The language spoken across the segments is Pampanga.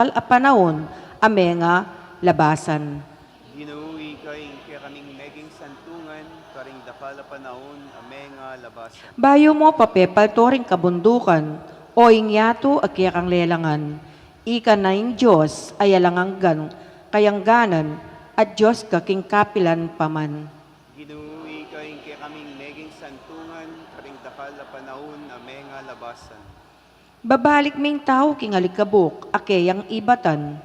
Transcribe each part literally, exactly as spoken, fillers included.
dakal a panaun a menga labasan. Ginu, ika ing kekaming meging santungan karing dakal a panaun a menga labasan. Bayu mu papepalto ring kabundukan, o ing yatu a kekang lelangan. Ika na ing Dios a alang anggang kayangganan, at Dios ka king kapilan pa man. Ginu, ika ing kekaming meging santungan karing dakal a panaun a menga labasan. Babalik ming tau king alikabuk a keyang ibatan.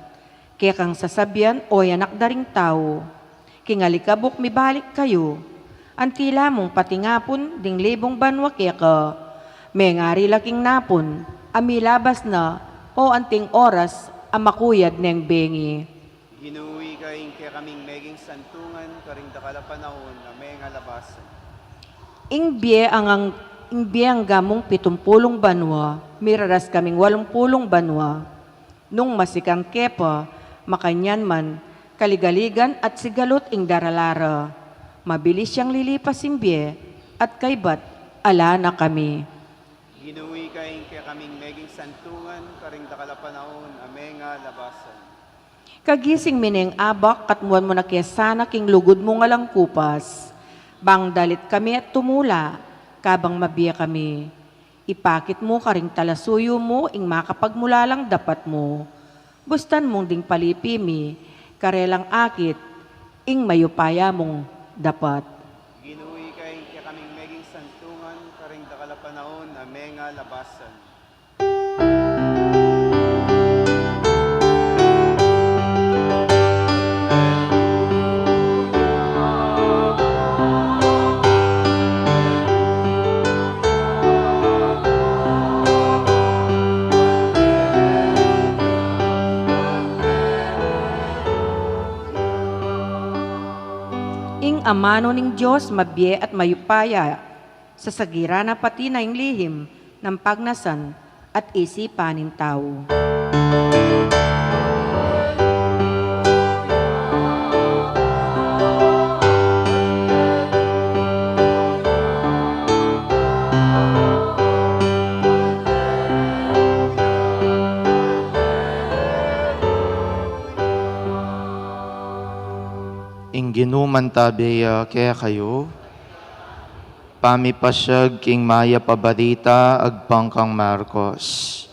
Kekang sasabian, o anak da ring tau, king alikabuk mibalik kayu. Anti la mung patingapun ding libung banua keka. Mengari la king napun a milabas na, o anting oras a makuyad neng bengi. Ginu, ika ing kekaming meging santungan karing dakal a panaun a menga labasan. Ing bie anggang, ing bie angga mung pitumpulung banua, miraras kaming walumpulung banua. Nung masikan ke pa, makanyan man, kaligaligan at sigalut ing darala ra. Mabilis yang lilipas ing bie, at kaybat ala na kami. Ginu, ika ing kekaming meging santungan karing dakal a panaun a menga labasan. Kagising mi neng abak, katmuan mu na ke sana king lugud mung alang kupas. Bang dalit kami at tumula, kabang mabie kami. Ipakit mu karing talasuyu mu ing makapagmulalang dapat mu. Bustan mung ding palipi mi, karelang akit ing mayupaya mung dapat. Ginu, ika ing kekaming meging santungan karing dakal a panaun a menga labasan. Ing amanu ning Dios mabie at mayupaya, sasagiran na pati na ing lihim nang pagnasan at isipan ning tau. Ing Ginu mantabe ya kekayu. Pamipasiag king Mayap a Balita agpang kang Marcos.